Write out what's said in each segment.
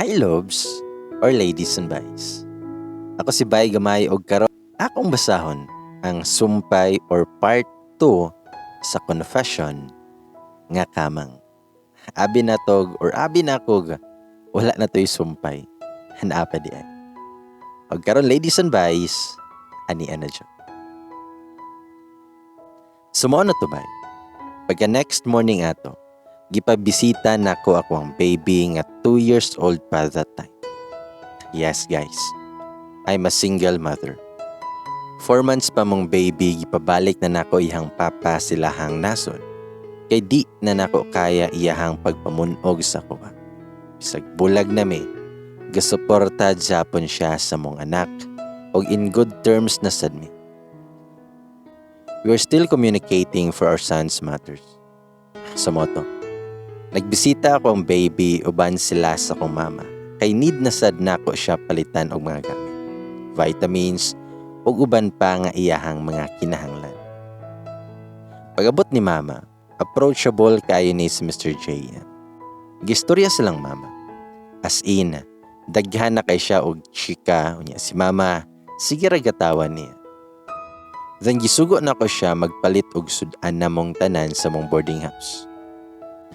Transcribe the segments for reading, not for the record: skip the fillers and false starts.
Hi, loves or ladies and bays. Ako si Bay Gamay og karon akong basahon ang sumpay or part 2 sa confession nga kamang. Abi natog or abi nakog wala na to'y sumpay. Naa pa diay. Og karon, ladies and bays, ani na jud. So mao na to, bay. Pagka next morning ato, gipabisita nako ako ang baby nga 2 years old pa that time. Yes, guys, I'm a single mother. 4 months pa mong baby, gipabalik na nako iyang papa silahang nasod. Kay di na nako kaya iyahang pagpamunog sa kuha. Bisag bulag na mi, gasuporta japon siya sa mong anak og in good terms na sad mi. We are still communicating for our son's matters. Sa mao to, nagbisita ako ang baby uban sila sa akong mama. Kay need na sad nako siya palitan og mga gamit, vitamins, ug uban pa nga iyahang mga kinahanglan. Pag-abot ni mama, approachable kayo ni si Mr. JM. Gistorya silang mama. As in, daghan na kay siya og chika, unya si mama, sige ra gatawan niya. Then gisugo na ko siya magpalit og sud-an namong tanan sa mong boarding house.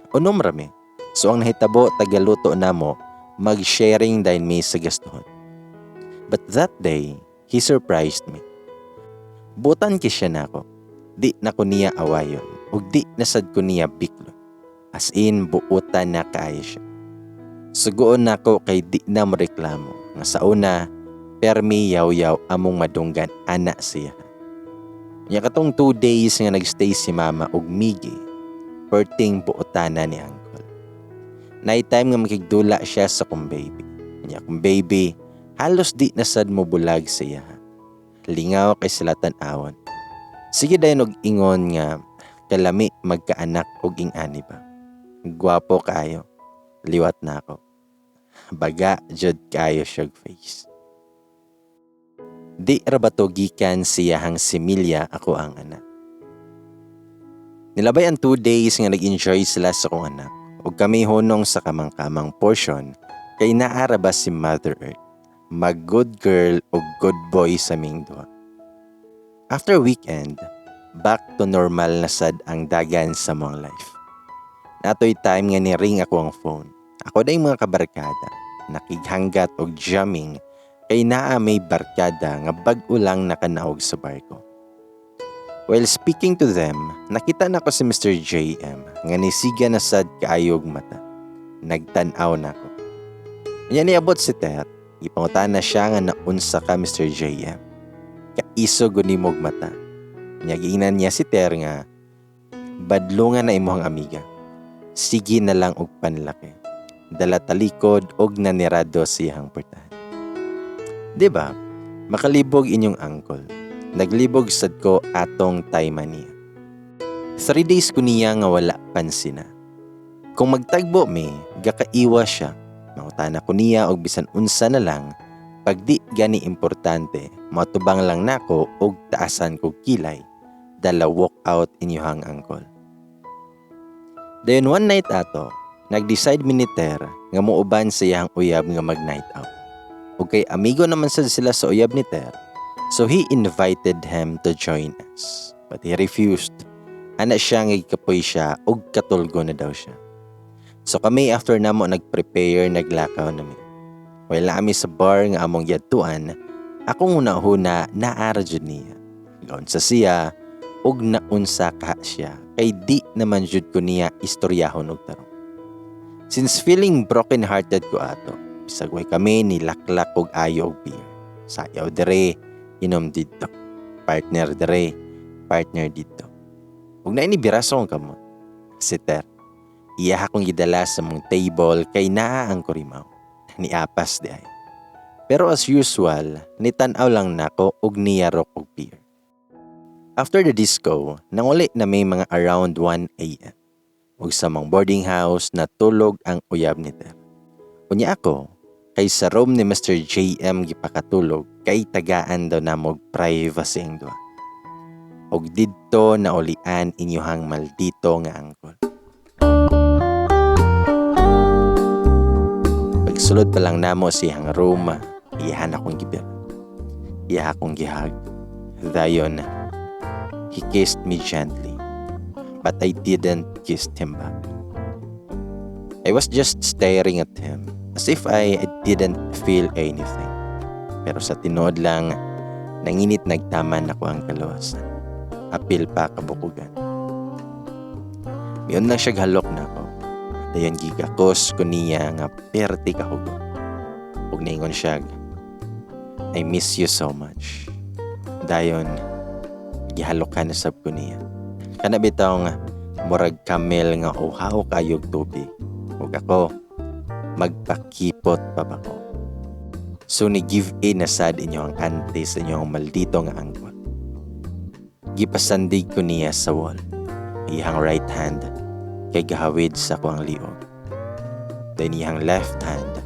Unom ra mi. So ang nahitabo, tagaluto namo, mag-sharing dayon mi sa gastuhon. But that day, he surprised me. Butan ki siya nako. Di na ko niya awayon ug di na sad ko niya biklon. As in, buutan na kaayo siya. Sugoon nako kay di na mo reklamo nga sa una permi yaw-yaw among madunggan ana siya. Nya katong 2 days nga nagstay si mama og migi, perting buotana ni uncle. Night time nga makigdula siya sa kong baby. Nya akong baby, halos di na sad mo bulag sa iya. Lingaw kay sila tan-awon. Sige dayon og ingon nga kalami magkaanak og ing-ani ba. Gwapo kaayo. Liwat na ako. Baga jud kaayo siyag face. Di ra ba to gikan siyahang similya ako ang anak? Nilabay ang 2 days nga nag-enjoy sila sa akong anak ug kami hunong sa kamang-kamang portion kay naa ra ba si Mother Earth. Mag good girl o good boy sa ming duha. After weekend, back to normal na sad ang dagan sa mong life. Natoy time nga ni ring ako ang phone. Ako na mga kabarkada, nakighanggat og jamming kay naa may barkada nga bag-o lang nakanaog sa barko. While speaking to them, nakita na ko si Mr. JM nga nisiga na sad kaayog mata. Nagtan-aw na ko. Nya niabot si Ter, ipangutana na siya nga naunsa ka, Mr. JM. Kaiso gunimog mata. Nya giingnan niya si Ter nga badlungan na imong amiga. Sige na lang og panlaki. Dala talikod og nanirado siyang portahan. 'Di ba? Makalibog inyong uncle. Naglibog sad ko atong time niya. 3 days ko niya nga wala pansina. Kung magtagbo mi, gakaiwas siya. Mangutana ko niya og bisan unsa na lang, pag di gani importante, matubang lang nako og taasan kog kilay. Dala walk out inyuhang uncle. Dayon one night ato, nag-decide mi ni Ter nga muuban sa iyang uyab nga mag night out. Ug kay amigo naman sad sila sa uyab ni Ter, so he invited him to join us. But he refused. Ana siya nga gikapoy siya ug katulgo na daw siya. So kami, after namo nag-prepare, naglakaw nami. While naa mi sa bar nga among giadtuan, akong una-huna naa ra jud niya. Gaunsa siya ug naunsa ka siya kay di naman jud ko niya istoryahon og tarong. Since feeling broken hearted ko ato, bisag way kami ni laklak og ayo og beer. Sayaw dire, inom didto. Partner dire, partner didto. Ug naay nibira sa akong kamot. Si Ter. Iya akong gidala sa mong table kay naa ang kurimaw. Niapas di ay. Pero as usual, nitan-aw lang nako og niyarok og beer. After the disco, nanguli na may mga around 1 a.m. Ug sa mong boarding house natulog ang uyab ni Ter. Unya ako, kay sa room ni Mr. JM gipakatulog kay tagaan daw namog privacy ang duha. Ug didto naulian inyuhang maldito nga uncle. Pagsulod Pagsulod pa lang namo sa iyang room, iyahan akong gibira. Iya akong gihag. Dayon, he kissed me gently, but I didn't kiss him back. I was just staring at him as if I didn't feel anything. Pero sa tinuod lang, nanginit nagtaman ako ang kaluwasan. Apil pa kabukugan. Miun lang siya halok nako. Dayon gigakos ko niya nga perti kahugot. Ug niingon siya, "I miss you so much." Dayon, gihalokan na sab ko niya. Kana bitawng murag camel nga uhaw kayog tubig. Ug ako, magpakipot pa ba ko? So ni give in na sad inyong auntie sa inyong maldito nga uncle. Gipasandig ko niya sa wall. Iyang right hand kay gahawid sa akuang liog. Then iyang left hand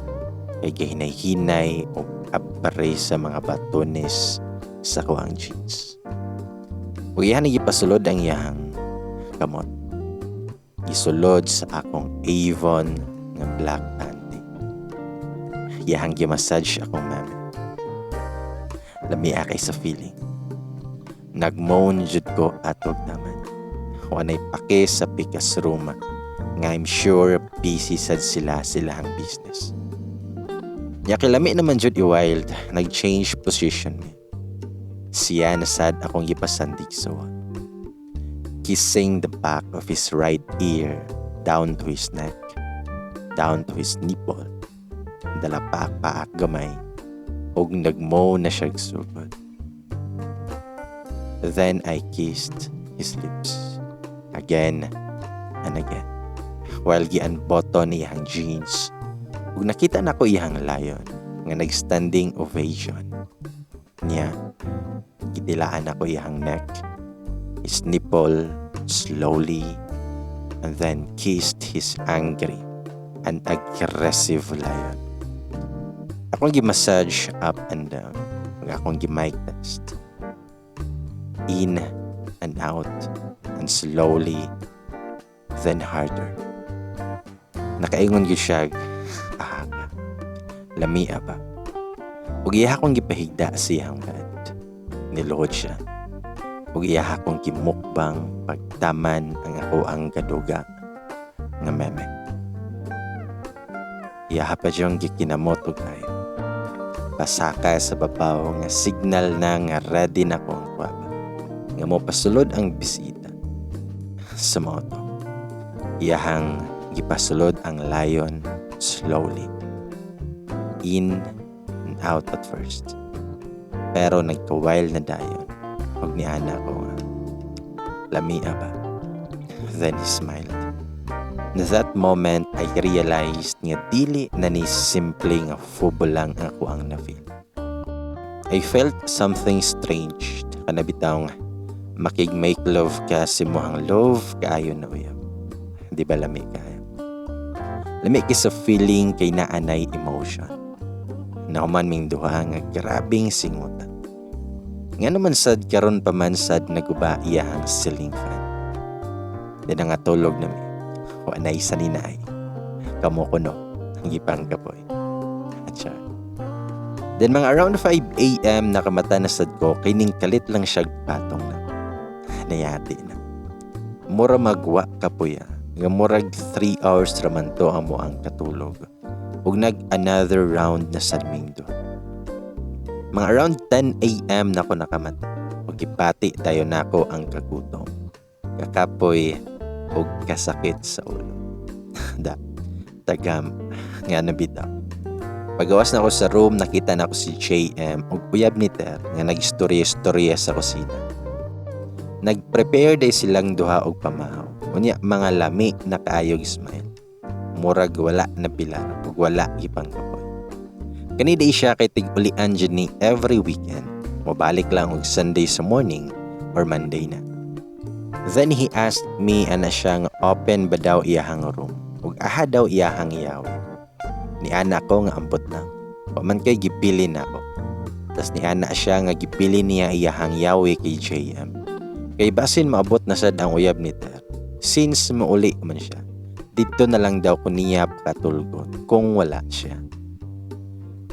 kay gahinay-hinay og abare sa mga batones sa akuang jeans. Ug iyahan gipasulod ang iyang kamot. Gisulod sa akong Avon nga black panty. Iyahang gimassage akong mami. Lamia kay sa feeling. Nagmoan jud ko atog taman. Wanay pake sa pikas room nga I'm sure busy sad sila silahang business. Nya kilami naman jud i-wild, nag-change position mi. Siya na sad akong gipasandig sa wall. Kissing the back of his right ear down to his neck, down to his nipple, dala paak-paak gamay, ug nagmoan na siya sugod. Then I kissed his lips again and again while gi-unbutton iyang jeans ug nakita nako iyang layon nga nag-standing ovation. Niya, gitilaan nako iyang neck, his nipple slowly, and then kissed his angry and aggressive layon. Akong gi-massage up and down. Ug akong gi-mic test. In and out and slowly, then harder. Nakaingon gyud siya, "Aha ka. Lamia ba?" Ug iya akong gipahigda sa iyang bed. Niluhod siya. Ug iya akong gimukbang pagtaman ang ako ang gaduga nga meme. Iya pa diyong gikinamot og ayo. Pasaka sa babaw nga signal na nga ready na ko ang kwaba. Nga mo pasulod ang bisita. Sa mao to, iyahang gipasulod ang layon slowly. In and out at first. Pero nagka-wild na dayon. Ug niana ko nga, "Lamia ba?" Then he smiled. Na that moment, I realized nga dili na ni simple nga fubo lang ako ang na-feel. I felt something strange. Kana bitawng makig-make love ka sa imuhang love kaayo na uyab. Di ba lami kaayo? Lami kay sa feeling kay naanay emotion. Nahuman ming duha nga grabing singutan. Nga naman sad karon pa man sad naguba iyahang ceiling fan. Di na nga tulog na mi. Wa na isa ni naay. Kamo ko no, ang gipang kapoy. Atsa. Then mga around 5 a.m. Nakamata na sad ko kay ning kalit lang siya patong na. Nayati na. Mura magwa kapoy ah. Nga murag 3 hours raman to amo ang katulog. Ug nag another round na sad ming duha. Mga around 10 a.m. na ko nakamata. Ug gibati dayon nako ang kagutom, kakapoy ug kasakit sa ulo. Da, tagam nga nabitaw. Pagawas na ako sa room, nakita na ako si JM ug uyab ni Ter nga nagstorya-istorya sa kusina. Nag-prepare day silang duha og pamahaw. Unya mga lami na kaayog smile. Murag wala na bilar ug wala gipangkapoy. Kani day siya kay tig-ulian jud ni every weekend. Mobalik lang og Sunday sa morning or Monday na. Then he asked me ana siya nga open ba daw iyahang room ug aha daw iyahang yawi. Niana ko nga ambot lang. Wa man kay gipili nako. Tas niana siya nga gipili niya iyahang yawi kay JM. Kay basin maabot na sad ang uyab ni Ter. Since mauli man siya, didto na lang daw ko niya pakatulgon kung wala siya.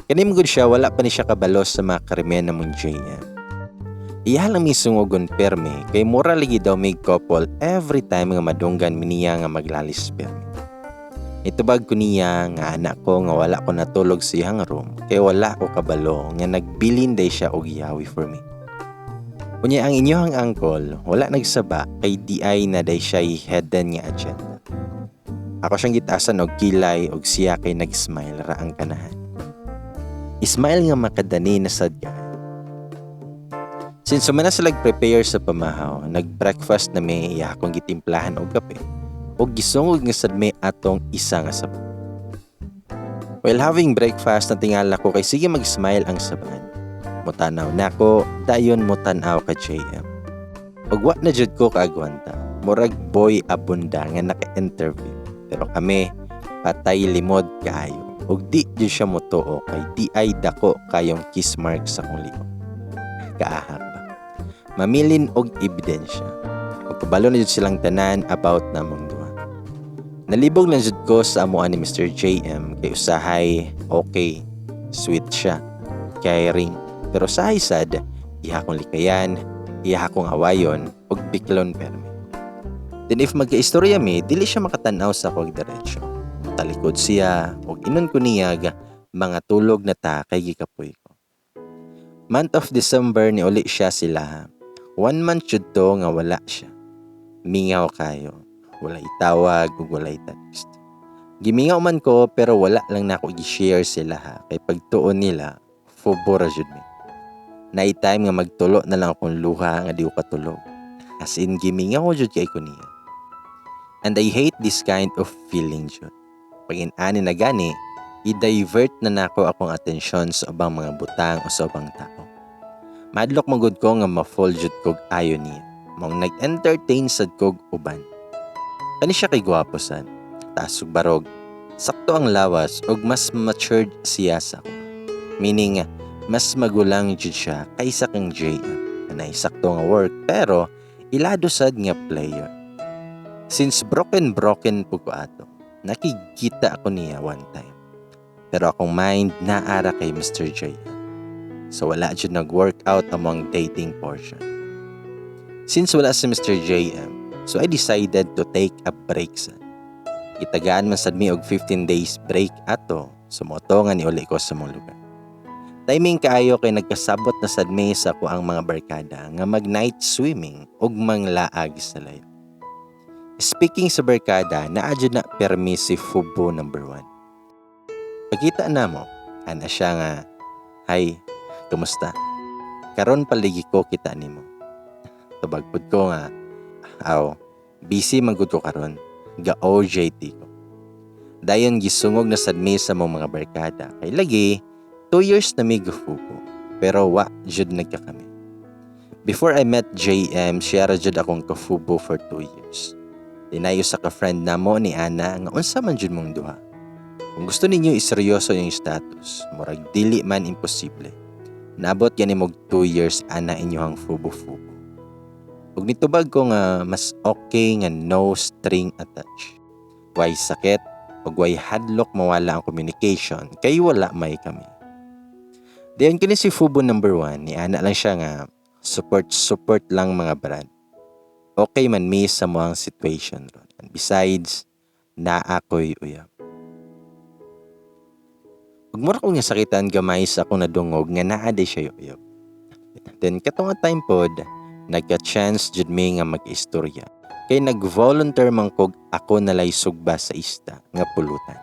Kani man gud siya, wala pa ni siya kabalo sa mga krimen namong JM. Iya lang mi sungogon perme kay mura lagi daw may couple every time nga madunggan mi niya nga maglalis perme. Itubag ko niya nga anak ko nga wala ko natulog sa iyang room kay wala ko kabalo nga nagbilin day siya og yawi for me. Unya ang inyong uncle wala nagsaba kay di ay na day siya hidden nga agenda. Ako siyang gitaasan og kilay og siya kay nag-smile ra ang kanahan. Smile nga makadani na sad kaayo. Since sumana sila prepare sa pamahaw, nag-breakfast na may iya akong gitimplahan og kape og gisungog nga sad may atong isa nga sabad. While having breakfast, natingala ko kay sige mag-smile ang sabad. Mutanaw nako, dayon mutanaw ka JM. Ug wa na jud ko kaagwanta. Murag Boy Abunda nga naka-interview. Pero kami, patay limod kaayo. Ug di jud siya motuo kay di ay dako kayong kiss mark sa kong liog. Kaahak ba? Mamilin og ebidensya. Ug kabalo na jud silang tanan about namong duha. Nalibog lang jud ko sa amuan ni Mr. JM kay usahay okay, sweet siya, caring, pero usahay sad, iha kong likayan, iha akong awayon, ug biklon permi. Then if magkaistorya mi, dili siya makatanaw sa akong diretso. Talikod siya, ug inon ko niya ga, mga tulog na ta kay gikapoy ko. Month of December ni uli siya sila. 1 month jud to nga wala siya. Mingaw kayo. Walay tawag ug walay text. Gimingaw man ko pero wala lang nako gi-share sila ha kay pagtuon nila fubo ra jud mi. Naay time nga magtulo na lang akong luha nga di ko katulog. As in gimingaw jud kay ko niya. And I hate this kind of feeling jud. Pag inani na gani, i-divert na nako akong atensyon sa ubang mga butang o sa ubang tao. Madlok magud ko nga ma-fall jud kog ayo niya. Mong nag-entertain sad kog uban. Kani siya kay gwapo sad. Taas ug barog. Sakto ang lawas ug mas matured siya sa ako. Meaning, mas magulang jud siya kaysa kang JM. Anay sakto nga work pero ilado sad nga player. Since broken broken po ko ato, nakikita ako niya one time. Pero akong mind naara kay Mr. JM. So wala jud nag-work out among dating portion. Since wala si Mr. JM, so I decided to take a break sad. Gitagaan man sad mi og 15 days break ato, so moto nga niuli ko sa mong lugar. Timing kaayo kay nagkasabot na sad mi sa ako ang mga barkada nga mag night swimming ug manglaag sa layo. Speaking sa barkada, naa jud na permi si Fubo number 1. Pagkita na mo, ana siya nga, "Hi, kumusta? Karon paligi ko kita nimo." Tubag pud ko nga, "Aw, busy man gud ko karon, ga OJT ko." Dayon gisungog na sad mi sa mong mga barkada. Kay lagi, 2 years na mi gafubo, pero wa jud nagkakami. Before I met JM, siya ra jud akong kafubo for 2 years. Dinayo sa ka-friend namo ni Ana nga unsa man jud mong duha. Kung gusto ninyo iseryoso yung status, murag dili man imposible. Nabot gani mog 2 years ana inyohang fubo-fubo. Ug nitubag ko nga mas okay nga no string attached. Way sakit ug way hadlok mawala ang communication kay wala may kami. Dayon kini si Fubo number 1 ni ana lang siya nga support support lang mga brad. Okay man mi sa moang situation ron. And besides, naa ko'y uyab. Ug mura ko nga sakitan gamay sa akong nadungog nga naa day siya uyab. Then katong nga time pod, nagka-chance jud mi nga mag-istorya. Kay nag-volunteer man kog ako nalay sugba sa isda nga pulutan.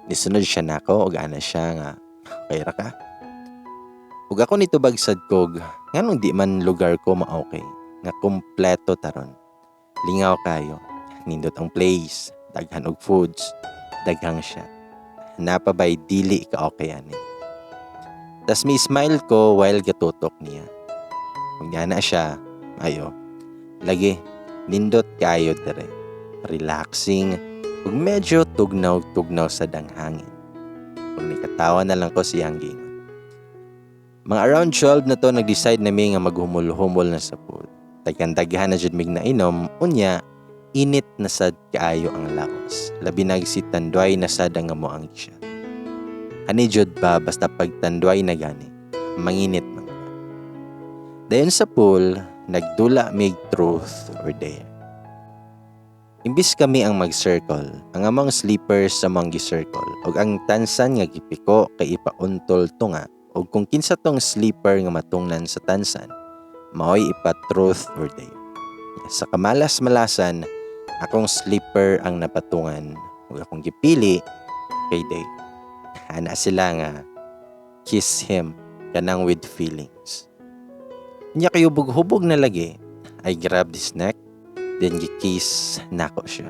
Nisunod siya nako ug ana siya nga, "Kay ra ka?" Ug ako nitubag sad kog, nganong di man lugar ko ma-okay, nga kumpleto taron. Lingaw kayo, nindot ang place, daghan og foods, daghang siya. Napabay dili ka okay ani. Tas may smile ko while gatutok niya. Kung na siya, ayo, lagi, nindot kayo dire. Relaxing, ug medyo tugnaw-tugnaw sa danghangin. Kung nikatawa na lang ko siyang gingon. Mga around 12 na to, nag-decide na mi nga maghumol-humol na sa pool. Daghan-daghan na jud mig nainom, unya, init na sad kaayo ang lawas. Labi nag si Tanduay na sad ang amo ang siya. Ani jud ba basta pagtanduay na gani, manginit man ka. Dayon sa pool, nagdula mig truth or dare. Imbis kami ang mag-circle, ang among sleepers sa among gi-circle ug ang tansan nga gipiko kay ipauntol tunga ug kung kinsa tong sleeper nga matungnan sa tansan, maoy ipa-truth or dare. Sa kamalas-malasan, akong sleeper ang napatungan ug akong gipili kay dare. Ana sila nga kiss him kanang with feelings. Nya kay hubog-hubog na lagi, I grabbed his neck, then gi-kiss nako siya.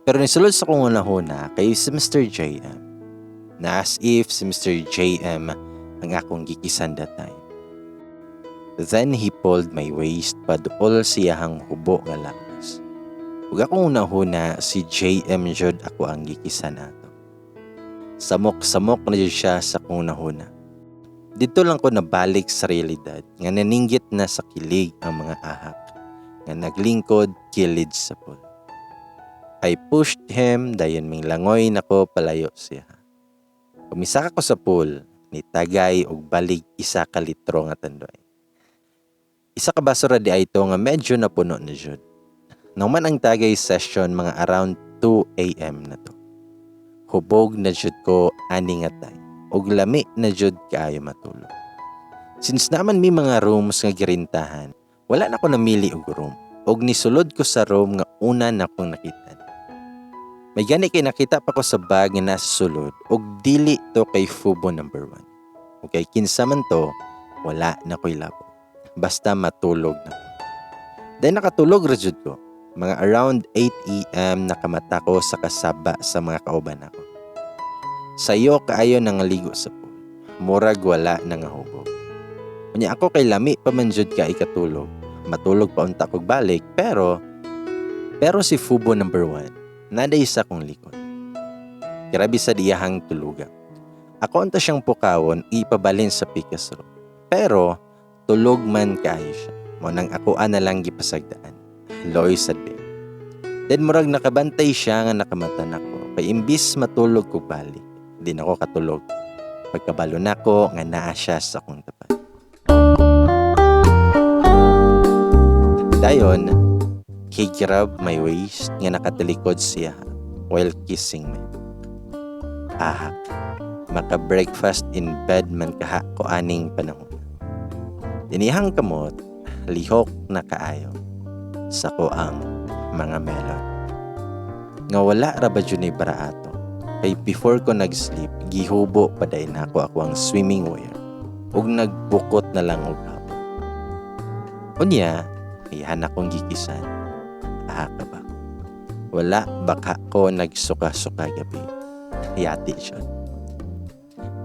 Pero nisulod sa kong hunahuna kay si Mr. JM, na as if si Mr. JM ang akong gikisan that time. Then he pulled my waist paduol siyahang hubo nga lawas. Ug akong hunahuna si JM jud ako ang gikisan nato. Samok-samok na jud siya sa akong hunahuna. Dito lang ko nabalik sa realidad nga naninggit na sa kilig ang mga ahak nga naglingkod kilid sa pool. I pushed him dayon ming langoy nako palayo siya. Kumisaka ko sa pool, ni tagay og balig 1 ka litro nga tanduay. 1 ka baso ra di ay to nga medyo napuno na jud. Nahuman ang tagay session mga around 2 a.m. na to. Hubog na jud ko ani nga time ug lami na jud kaayo matulog. Since naman may mga rooms nga girintahan, wala na ko namili og room. Og nisulod ko sa room nga una na kong nakita. May gani kay nakita pa ko sa bag nga nasa sulod og dili to kay Fubo number 1. Okay, kinsa man to, wala na ko'y labo. Basta matulog na ko. Then nakatulog ra jud ko. Mga around 8 a.m. nakamata ko sa kasaba sa mga kauban nako. Sayo kaayo nangaligo sa pool. Murag wala na nga hubog. Unya ako kay lami pa man jud ka ikatulog. Matulog pa unta kog balik, pero si Fubo number 1 naday sa akong likod. Grabe sa diyahang tuluga. Ako unta siyang pukawon ipabalin sa pikas room. Pero tulog man kaayo siya. Mo nang ako na lang gipasagdaan. Loy sad be. Then murag nakabantay siya nga nakamata nako. Kay imbis matulog ko balik, di na ko katulog. Pagkabalo nako nga naa siya sa akong tapat. Dayon, he grabbed my waist nga nakatalikod siya while kissing me. Ahak, maka-breakfast in bed man kaha ko aning panahon. Dinihang kamot, lihok na kaayo sa ko ang mga melon. Nga wala ra ba jud ni bara ato. Kay before ko nag-sleep, gihubo pa dayon nako ako ang swimming wear ug nagbukot na lang og hapon. Unya, iyan akong gikisan. Ah, ka ba? Wala baka ko nagsuka-suka gabi. Yati siya.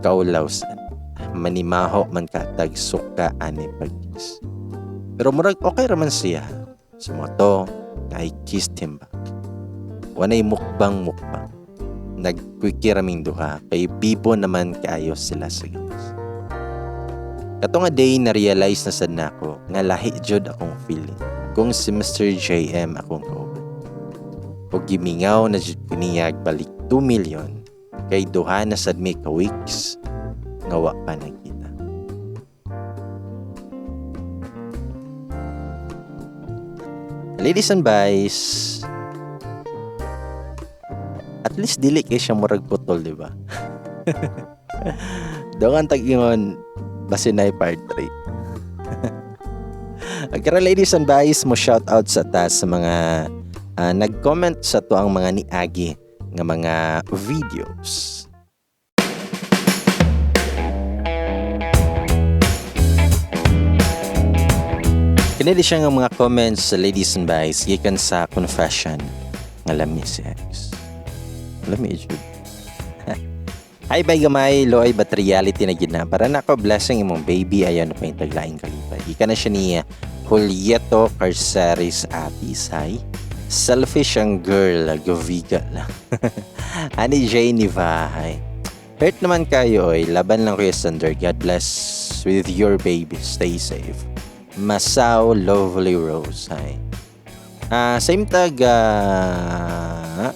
Kaulawsan. Manimaho man katag suka ani pag-kiss. Pero murag okay raman siya. Sumoto, I kissed him back. Wanay mukbang mukbang. Nagkwiki raming duha kay bibo naman kaayo sila sa gawas. Kato nga day na-realize na sad nako nga lahi jud akong feeling kung si Mr. JM akong kauban. Ug gimingaw na jud ko niya balik 2 million kay duha na sad mi ka weeks nga wa pa nagkita. Ladies and boys, at least dili kay siya murag putol, di ba? Dongan tag-ingon, basin na part 3. Agkara ladies and boys, mo shout out sa ta sa mga nag-comment sa to ang mga niagi nga mga videos. Kini di siya nga mga comments sa ladies and boys gikan sa confession nga lami si ex. Lami jud. Hi bay gamay, loy but reality na gid na. Para nako blessing imong baby ayon na pa yung taglaing kalipay. Gikan na siya ni Julieto Carceres Atis. Hi. Selfish ang girl, govigal. Ani Jay Niva, hi. Hurt naman kayo, oy. Laban lang kuya Sander. God bless with your baby. Stay safe. Masaw Lovely Rose, hi. Same tag, ano,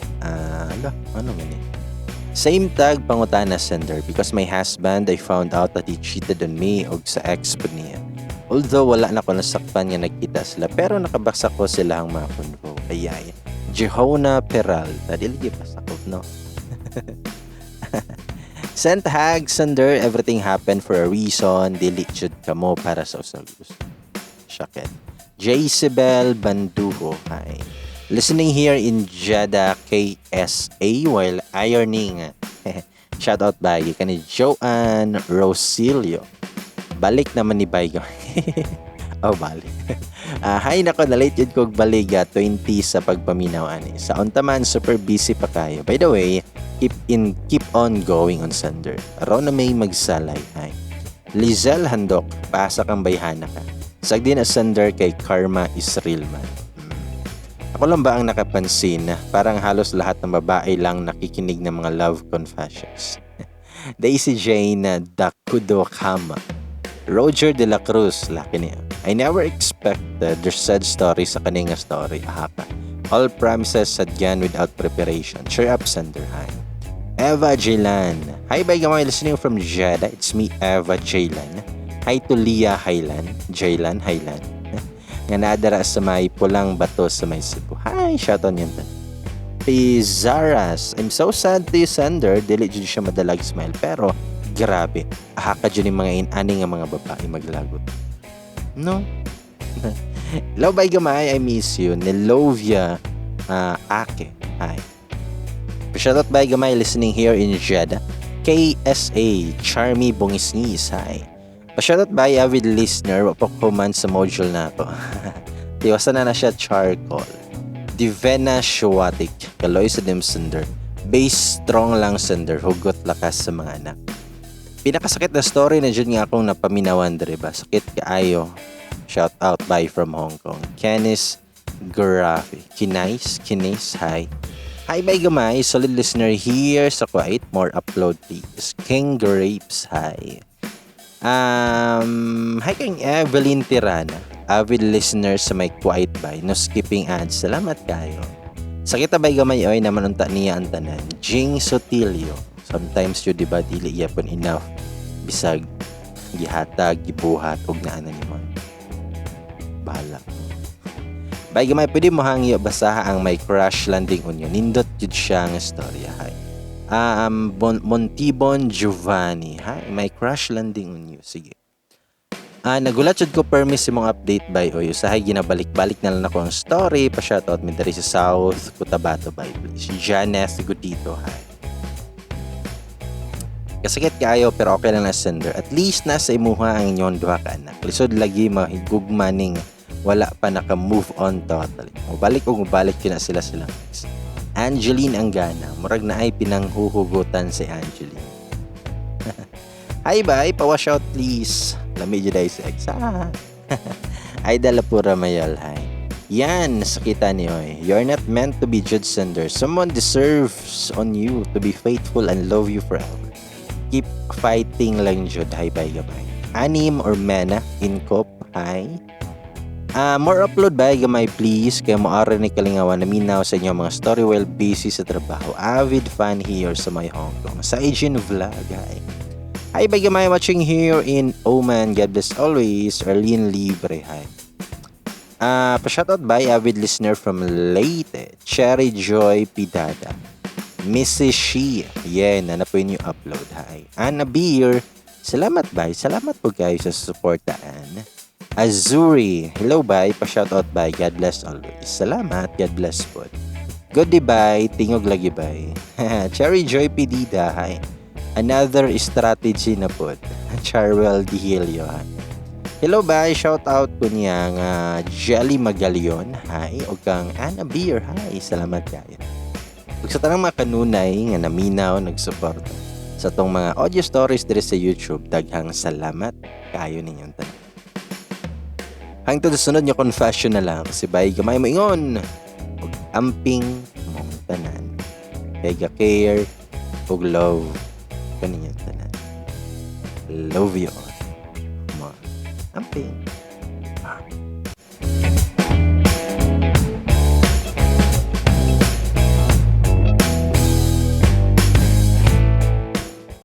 ano man eh? Same tag pangutana, sender, because my husband, I found out that he cheated on me og sa ex pud niya. Although wala na ko nasakpan nga nagkita sila, pero nakabasa ko sila ang mga convo. Ayay. Jehona Peralta. Dili gyud pasakop, no? Sent hag, sender, everything happened for a reason. Dili jud kamo para sa usag gusto. Shakit. Jezebel Banduho, hi. Listening here in Jeddah, KSA while ironing. Shout out ba kani Joanne Rosilio. Balik naman ni Baygo. Oh, balik. Hi nako, na-late jud kog baliga 20 sa pagpaminaw ani. Sa unta man, super busy pa kayo. By the way, keep on going on sender. Aron na may magsalay. Hi. Lizelle Handok, paasa kang bayhana ka. Sagdi na sender kay karma is real man. Ako lang ba ang nakapansin na parang halos lahat ng babae lang nakikinig ng mga love confessions? Daisy Jane Dakudo Kama. Roger De La Cruz, laki niya. I never expected the sad story sa kaninga story. Ahaka. All promises sadyan without preparation. Cheer up, sender. Hi. Eva Jailan. Hi, bye gamay, listening from Jeddah. It's me, Eva Jailan. Hi to Leah Highland. Jailan Highland. Nga nadara sa may Pulang Bato sa may Cebu. Hi, shout out yan. Pizaras. I'm so sad to you, sender. Dili jud siya madalag smile. Pero, grabe. Ahaka jud yung mga inani nga mga babae maglagot. No? Hello, bye gamay. I miss you. Nelovia Ake. Hi. Shoutout by gamay, listening here in Jeddah. KSA Charmy Bungisngis. Hi. Pa-shoutout by avid listener. Wa pa ko man sa module na to. Tiwasan na na siya charcoal. Divena Shuatik. Kaloy sa dim sender. Base strong lang sender. Hugot lakas sa mga anak. Pinakasakit na story na dyan nga akong napaminawan diri ba. Sakit kaayo. Shout out bye from Hong Kong. Kenneth Grafi. Kinais, Kinis, hi. Hi, bye gamay, solid listener here sa Kuwait. More upload please. King Grapes, hi. Hi kang Evelyn Tirana. Avid listener sa may Kuwait bay. No skipping ads. Salamat kayo. Sakit bay gamay oy naman unta niya ang tanan. Jing Sotilio. Sometimes yun, diba, dili yapon enough. Bisag gihatag, gibuhat, ug naa na nimo. Bahala. Bay gamay, pwede mo hangyo basaha ang may crash landing on you. Nindot jud siya nga storya. Hi. Montibon Giovanni. Hi, may crash landing on you. Sige. Nagulat jud ko permis imong update bay oy. Usahay ginabalik-balik na lang ako ang story. Pa shoutout mi diri sa South Cotabato bay please. Janeth Gudito, hi. Kasakit kaayo pero okay lang na sender. At least nasa imuha ang inyong duha ka anak. Lisod lagi mahigugma ning wala pa naka-move on totally. Mubalik og mubalik yun na sila silang ex. Angeline Anggana, murag na ay pinanghuhugutan si Angeline. Hi bye, pa-wash out please. Lami jud ay sa ex. Ah. Ay dala pura mayal, hi. Yan, sakita ni oy. You're not meant to be judged, sender. Someone deserves on you to be faithful and love you forever. Keep fighting lang jud. Hi bye gamay. Anim or Mena Inkop, hi. More upload ba gamay please kaya mo ari ni kalingawan na minaw sa inyo mga story while busy sa trabaho. Avid fan here sa my Hong Kong. Sa Asian Vlog, hi. Hi bay gamay, watching here in Oman. God bless always. Arlene Libre, hi. Pa-shoutout by avid listener from Leyte, Cherry Joy Pidada. Mrs. She, yeah, na na po yung upload, hi. Anna Beer, salamat bay. Salamat po kayo sa suportaan. Azuri, hello bye, pa-shoutout bye, God bless always. Salamat, God bless po. Goodie bye, tingog lagi bye. Cherry Joy Pidida, hi. Another strategy na po. Charwell Dihilio, hi. Hello bye, shout out ko niya nga Jelly Magalion, hi. O kang Anna Beer, hi. Salamat kayo. Ug sa tanang mga kanunay nga naminaw, nagsuporta sa tong mga audio stories diri sa YouTube, daghang salamat kayo ninyong tanan. Hangtod sa sunod nga confession na lang, si Bay gamay moingon ug amping mong tanan. Kay ga care ug love kaninyong tanan. Love you all. Mga amping.